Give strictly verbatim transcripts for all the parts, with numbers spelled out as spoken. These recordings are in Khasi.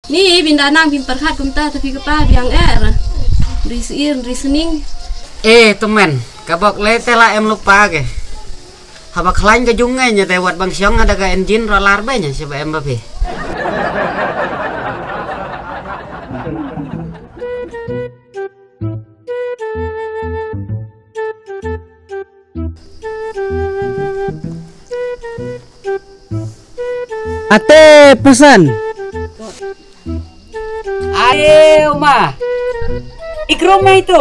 Ni bin da nang bin pyrkhat kumta, tapi kapa biang er. Ri sir, ri sening. Eh, temen, ka bok le te la em lupa ke. Haba khlain ka jung ngai nya te wat bang siong ada ka engine rolar be nya siapa em ba phi. Ate pesan. Aye, Uma. Ikrom mai tu.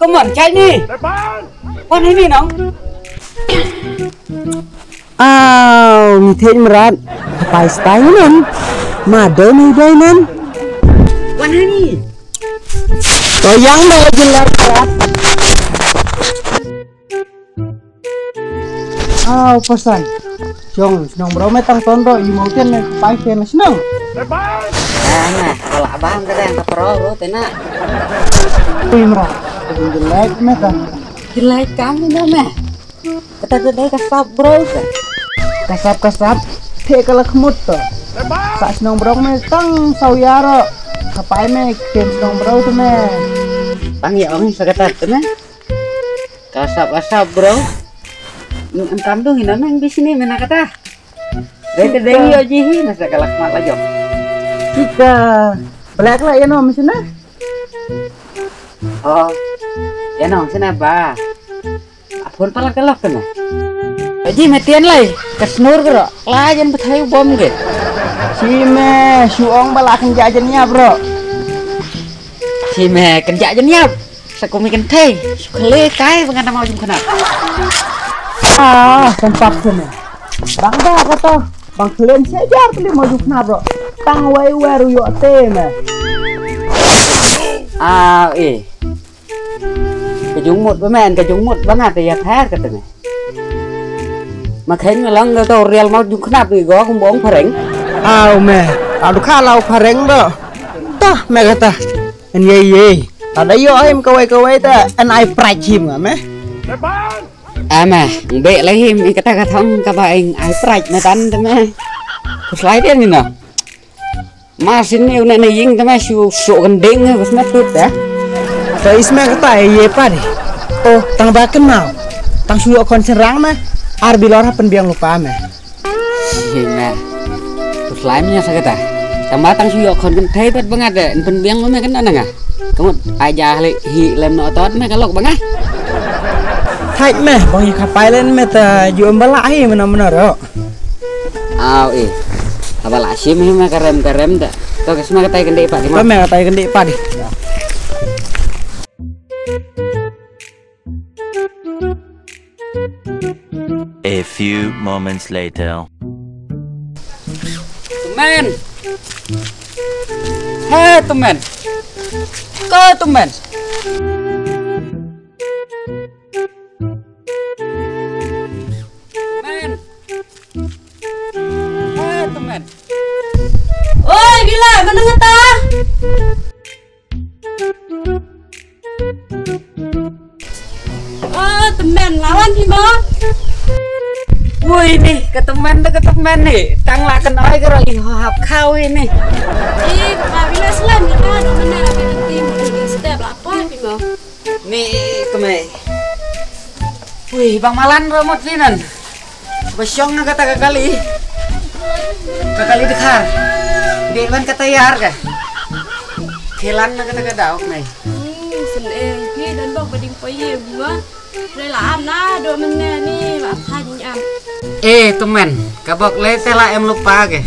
Come on, call me. Wan hini nong. Aw, mi thej merat. Pai stai nan. Ma dai mai dai nan. Wan hini. To yang dai jelas merat. Aw, pasan. Jong, shnong bro me tang ton ro, i mau ten me pai ke me shnong. Ana, kala abang ka dang ka pro ro tena. Ui mra, jelek me ta. Jelek kam ni me. Kata tu dai ka sap bro ka. Ka sap, ka sap. Te kala khmut to. Sa shnong bro me tang sau ya ro. Ka pai me kem shnong bro tu me. Tang ya ong sa kata tu me. Kasap asap bro. Ni em kam dong ina nang di sini mena kata. Dai te dai yo ji hi nasa galak mat la jok. Chika. Black la ya no mesina. Oh. Ya no mesina ba. Apun pala galak kena. Aji metian lai. Kasnur kero. Lajan bethai bom ke. Si me shuong bala kenja jenya bro. Si me kenja jenya. Sa kumi kynthei shu khlei kai ba ngan da mawjong khnap. Ah, kan pap sene. Bang da kata bang khlem sejar khlem mawjong khnap ro. Tang wai wai ru yo te me. Ah, eh. Ka jong mut ba men, ka jong mut ba ngat ya thar kata me. Ma khen nga lang da to real mawjong khnap ni go kum bong phareng. Au me. Adu kha lau phareng do. Tah me kata. En ye ye. Tada yo em kawai kawai ta en ai praj him nga me. Ama, be la him i kata ka thong ka ba eng ai praj na tan ta me. Kuslai dia ni no. Ma sin ni una na ying ta me shu shu kan ding ne bas na tut ta. Ta isme kata ye pa di. Oh, tang ba kan mau. Tang shu yo kon sen rang me. Ar bilor hapen biang lupa me. Hi me. Kuslai me sa kata. Tang ba tang shu yo kon kan thai pat ba ngat de. Pen biang me kan na nga. Kamut aja hli hi lem no tot me kalok ba nga. Thai me bang hi kapai len me ta ju em bala hi mena mena ro. Au eh. Abala sim hi me karem karem da. To ke sma katai kende pa di ma. To me katai kende pa di. A few moments later. Tumen. He tumen. Ko tumen. Tumen. He tumen. Oi bila mana ngata? Oh, temen lawan hi mo. Woi ni, ka temen da ka temen ni. Tang la kan oi ka ro i ho hap khaw ni. Ih, ka pa bila slam ni ka, temen ni la ka tim, step la poi hi mo. Ni, kemai. Woi, bang malan ro mot linan. Ba shong na kata ka kali. Ka kali dkhar. Dei ban kata yar ka. Khilan na kata ka daw mai. Hmm, sen eh, phi dan bok ba ding poi ye bua. Re la am na do men ne ni ba khan am. Eh, temen, ka bok le te la em lupa ke.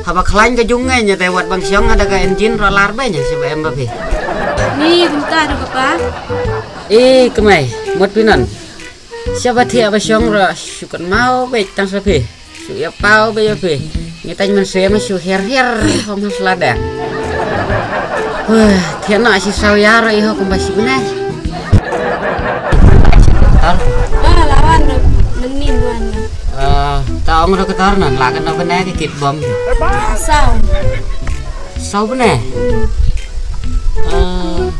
Haba khlain ka jung ngai nya te wat bang shong ada ka engine rolar be nya siba em ba phi. Ni kumta do kapa. Eh, kemai, mot pinan. Sha ba thiah ba shong ro shu kan mau beit tang sa phi. Shu ïa pau beit ïa phi. Ngi tang man shu ïa ma shu her her hom ha sla dang. Wah, thiah na shi saw ïa ro i ho kumba shi bnai. Ah, lawan ro menin wan. Ah, ta ong ro ka tar nan la kan na bnai ki kit bom. Saw. Saw bnai. Ah.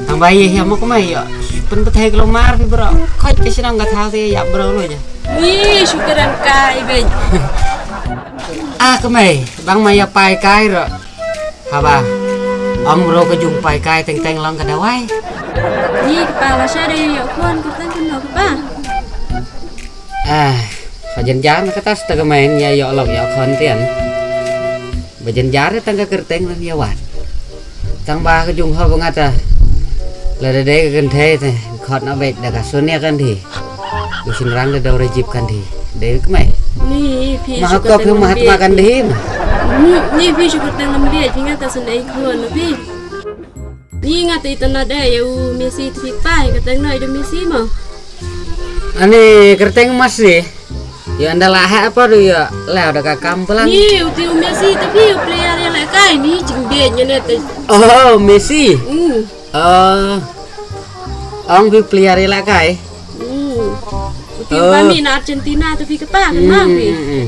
Tang ba ye hiam ko mai yo. Pun bthai klomar phi bro. Khoi te shnong ka thaw te yap bro lo ja. Ui, shukran kai bej. Ah, kmie, bang ma ïa pai kai ruh. Haba ong bro ka jung pai kai teng teng long ka dawai. Ni kpa la sha dei ïa khon ka teng kano kpa. Ah, ka jynjar na ka tas ta ka main ïa ïoh lok ïa khon tian. Ba jynjar tang ka kyrteng lan ïa wat. Tang ba ka jung ho ba ngata. La da dei ka kynthei te khot na bek da ka Sonia Gandhi. Ka shynrang da Dora Jib Gandhi. Dei kmie. Ni phi Ma shu ka ka teng phi Mahatma lembit. Gandhi ma. Ni, ni phi shu ka teng lembit phi ngata sendai khon phi. Ni ngata itana dei ïa u Messi phi pai ka teng noi da Messi ma. Ani kyrteng Messi. Ïa ynda la heh apa du ïa leh da ka kam pelan. Ni u ti u Messi te phi u player ïa la kai ni jingbiej ngene te. Oh, Messi. Hmm. Oh. Ong phi player ïa la kai. Hmm. U ti u Oh. Ba mi na Argentina te phi kpa kan ma phi. Hmm, hmm, hmm.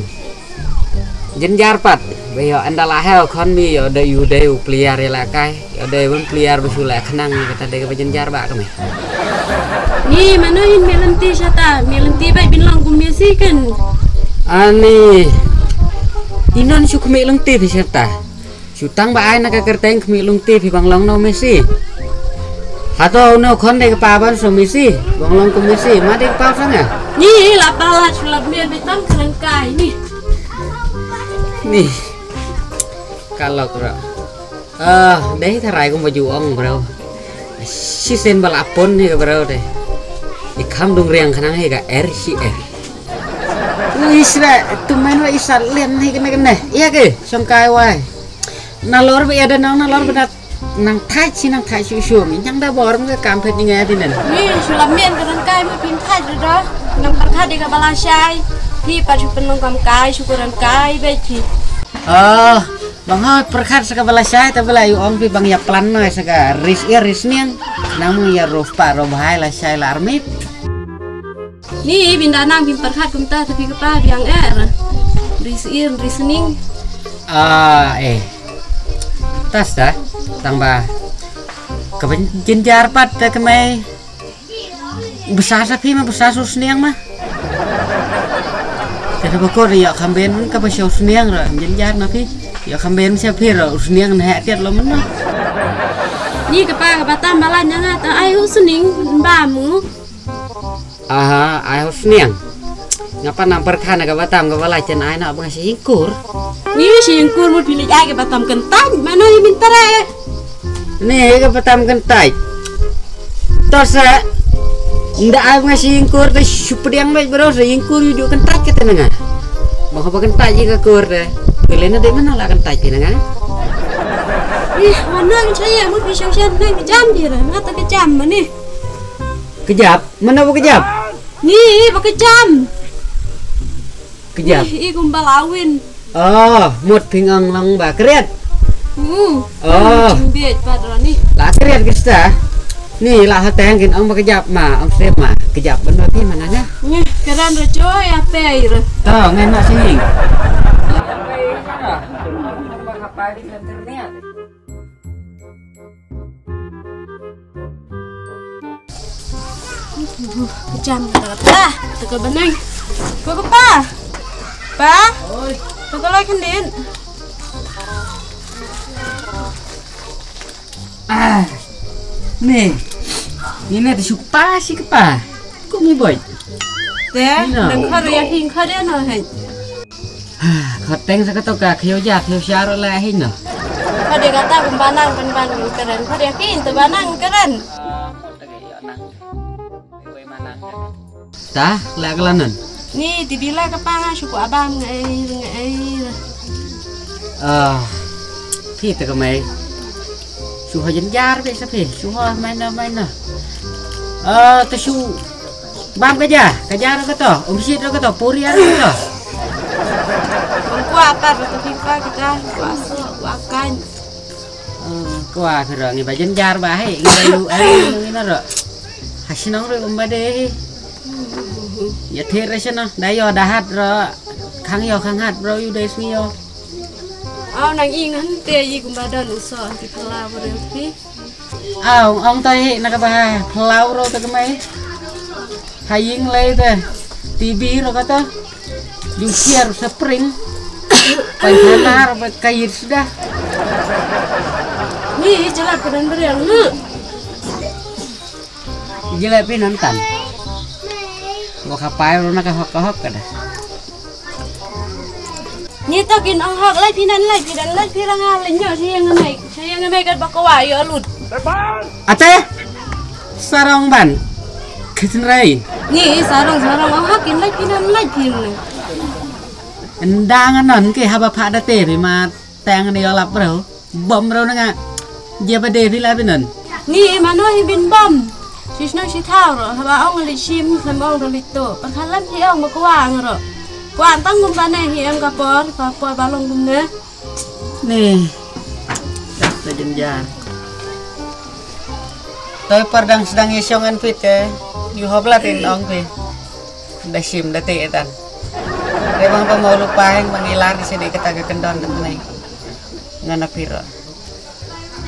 Jynjar pat. Ba ïa ynda la heh khon mi ïa da ïa u dei u player ïa la kai. Ïa dei ban player ba shu la khnang kata dei kaba jynjar ba kmie. Ni mano in me lynti shata, me lynti ba bin long kum Messi kan. Ani. Inon shu kmie lynti phi shata. Shu tang ba ai na ka kyrteng kmie lynti phi bang long no Messi. Hato no khon dei kpa ban so Messi, bang long kum Messi, ma dei kpa sanga. Ni la pala shu la me be tang kren kai ni. Ni. Ka lok ruh. Ah, dei tharai kum ba ju ong bro. Shisien ba la pun hi bro dei. I kham dung riang khnang hi ka er shi er. Ui sra tu men wa i sat lem hi kene kene. Ïa ke song kai wai. Nalor ba ïa da nang nalor ba dat nang thait shi nang thait shu shu. Nyang da bor ka kam phet ni ngai dinen. Ni shu la men ka rang kai ma pin thait da da. Nang pyrkhat dei ka ba la shai. Hi pa shu pynlong kam kai shu ka rang kai be ki. Ah, bang ha pyrkhat sa ka ba la shai ta ba la ïa ong phi bang ïa plan na sa ka ris ïa ris niang. Nang mung ïa rof pa rof hai la shai la armit. Ni bin da nang bin pyrkhat kumta ta phi ka pa biang er. Ris ir ris ning. Ah, eh. Tas da tang ba. Ka ban jynjar pat ta ka mai. Bsa sa phi ma bsa su sniang ma. Te da ba ko ri ïa kham ben ka ba shu sniang ra jynjar na phi. Ïa kham ben sa phi ra u sniang na heh tiat lo men na. Ni ka pa ka ba tam ba la nyang ta ai u sning ba mu. Aha, ai u sniang. Ngapa nam pyrkhat na ka ba tam ka ba la chen ai na ba nga shi ingkur. Ni shi ingkur mut phi li ai ka ba tam kyntait mano i min tara. Ni ka patam kyntait. To sa nda ai nga shi ingkur te shu pdiang bad bro sa ingkur yu ju kyntait kata na nga. Ba ka ba kyntait ji ka kur te. Pile na de mana la kyntait ki na nga. Ih, mana ngi chaya mut bi shang shan nang jam di ra. Mata ka jam mane. Kejap, mana ba kejap? Ni ba kejam. Kejap. Ih, i kum ba lawin. Oh, mut phi ngong long ba kriat. Hmm. Oh. Jing biet pat rani. La kriat kista. Ni la ha teng kin ong ba kejap ma, ong sep ma. Kejap ban ba phi mana nga. Ni, keran ra joy ape ira. To, ngai na sing. Jam kata kata. Teka beneng. Ko ko pa. Pa. Oi. Teka lai kendin. Ah. Ni. Ni na tu supa si kepa. Ko mi boy. Te, nang kha ria hing kha dia na hai. Khot teng sa kato ka khio ja khio sha ro la hin no. Khot de kata kum banang pen ban keren. Khot de kin te banang keren. Ta la ka lanan. Ni ti bila ka panga shu ko abam ngai ngai. Ah. Ti te ka mai. Shu ha jan jar be sa phi. Shu ha mai na mai na. Ah, te shu Bam ka ja, ka ja ro ka to, um shit ro ka to, puri ro ka to. Kum kwa pa ro to phi pa kita, kwa so, kwa kan. Kwa ka ro ngi ba jan jar ba he, ngi ba yu ai ngi na ro. Ha shnong ro um ba de he. Ya the ro shna, da yo da hat ro. Khang yo khang hat ro yu de sngi yo. Au nang ing han te yi kum ba don u so, ki pala ro phi. Aw, ong ta hi na ka ba ha plau ro ta ka mai. Ha ying lai ta. T V ro ka ta. Yung siar sa pring. Pynthana ba ka ïit suda. Ni, jalap ka don briew, na. Jalap phi nontan. Wa ka pai ro na ka hok ka hok ka da. Ni to kin ong hok lai phi nan lai phi nan lai phi ranga lai nyo si yang nai. Si yang nai ka ba ko wa yo lut. Ate. Sarong ban. Kisin rai. Ni sarong sarong ong hok kin lai phi nan lai phi nan. Ndang anon ke haba pha da te phi ma tang ni ylap bro. Bom bro na nga. Dia ba de phi la binon. Ni mano hi bin bom. Sis no si thau ro haba ong li sim sem ong ro li to. Perkhalam hi ong ba kwang ro. Kwang tang gum ba ne hi em ka por pa por ba long gum ne. Ni. Tak ta jin jar. Toi par dang sedang yesong an phi te. Yu hop la tin ong phi. Da sim da te etan. Re bang pa mau lupa heng bang ilar di sini kata ke kendon dan nai. Ngana pira.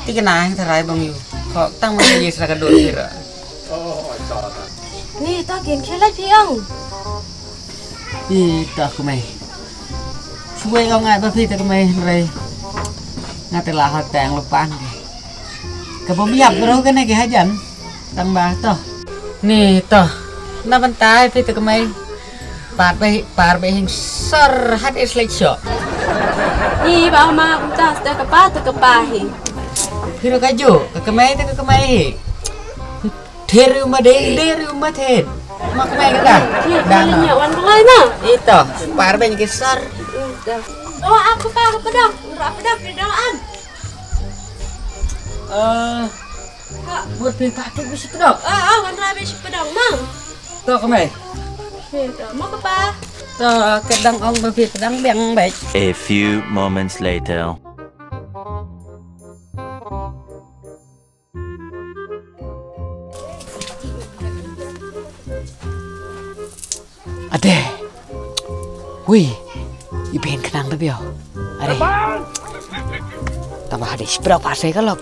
Ti kena heng tarai bang yu. Kok tang ma ye sra ka dot pira. Ni ta kin khela phi ong. Ni ta kumai. Suwei ong ai ba phi ta kumai rai. Nga te la ha tang lupa ngi. Ka bom yap bro ka ne ki hajan. Tang ba to. Ni to. Na ban tai phi ta kumai. Pat ba hi, par ba hing sar hat is lek sho. Ni ba ma kum ta sta ka pa ta ka pa hi. Phi ro ka jo, ka kumai ta ka kumai hi. Ther yu ma dei, der yu ma ther. Ma kumai ka da. Ni ka Da ni na. Nya wan ka lai ma. Ito, par ba hing ki sar. Oh, aku pa ka pedang. Ura pedang di dalam. Eh, Ha. Buat phi ka tu bisi pedok. Ah, ah, wan ra bisi pedok ma. To kumai. Phi to ma ka pa. To kedang ong ba phi pedang biang bek. A few moments later. Ade. Wi. I ben khnang da biao. Are. Tama hade sipra pa se ka lok.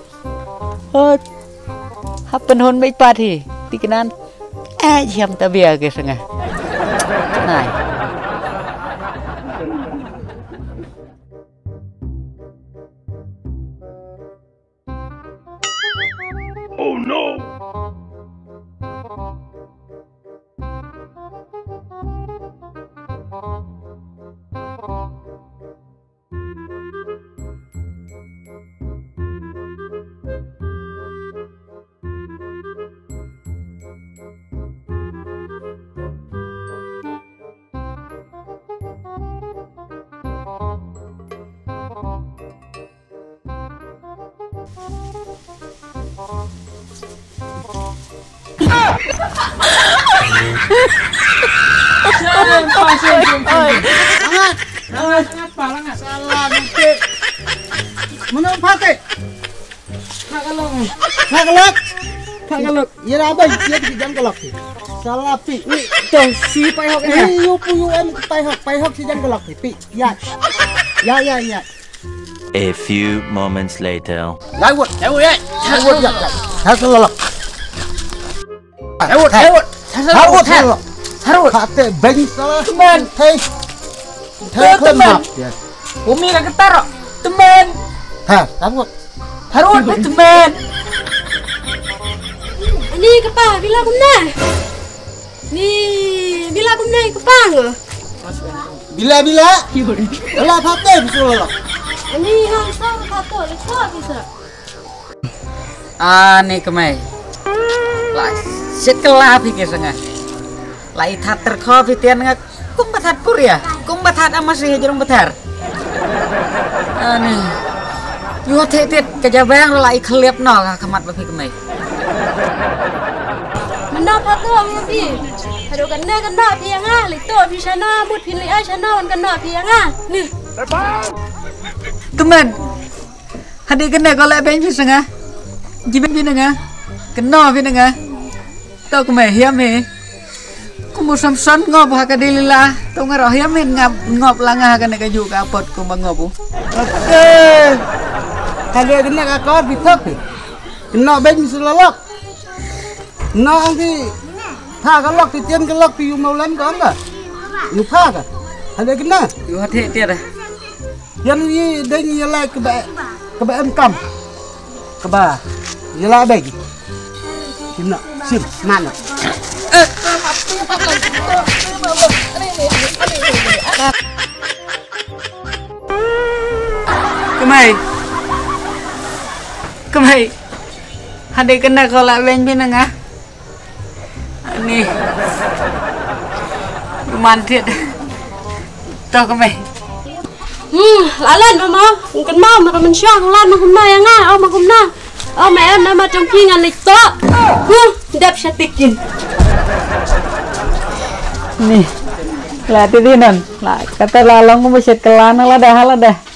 Ot. Hapen hon bek pat hi. Ti knan. Eh, jam ta bia ke senga. Nai. Oh no! Langat, langat, langat, pa, langat. Salah dikit. Menurut Fatih. Phah ka lok. Phah ka lok. Phah ka lok. Ïa la bai, ïa ki jang ka lok. Salah phi. Ni, to si pai hok ni. Ni, yu pu yu em pai hok, pai hok si jang ka lok phi. Phi. Ya. Ya, ya, ya. A few moments later. Lai wut, lai wut, ya. Lai wut, ya, ya. Ha ka lok. Lai wut, lai wut. Ha wut, ha wut. Ha wut. Ha te beng salah. Temen. Hei. Temen. Umi ka ketar. Temen. Ha, ha wut. Harut ba temen. Ani ka pa bila kumne. Ni bila kumne ka pa ngo. Bila bila. Ala pate bisul. Ani ha sa pate le ko bisa. Ani kemai. La sit kela phi ke sanga. La i that ter kho phi tian nga kum ba that pur ïa. Kum ba that ama si jrong ba thar. Ani. Yu the tit ka jabang la i khlep no ka khmat ba phi kemai. Mena pha to ïa phi. Hadu kan ne kan no phi ïa nga li to phi shano mut phi li ai shano kan no phi ïa nga. Ni. Temen. Hadi kene ko leh beng phi sanga. Jiben phi nanga. Keno phi nanga. To kemai hiam he. Kumbu Samson ngop ha ka Delila. To nga roh hiam he ngap ngop langa ha kane ka ju ka pot kumba ngop u. Oke. Hadi kene ka kor phi thok phi. Keno beng phi sulolok. No ang phi. Pha ka lok phi tian ka lok phi yu maulan ka ang ka. Yu pha ka. Hadi kene. Yu hat he tiada. Ïa ngi dang ïa la kaba, kaba em kam. Kaba ïa la dang. Sim na, sim, man na. Kmai. Kmai. Hade kena ko la beng bina nga. Ani. Man thied. To kmai. Hmm, la lan mama. Kan mau maka mensya lan maka mena yang ah, oh maka mena. Oh mama na ma tong pi ngan lek to. Hmm, dep sha tikin. Ni. La ti di non. La kata la long ko ba shet kelan la dah la dah.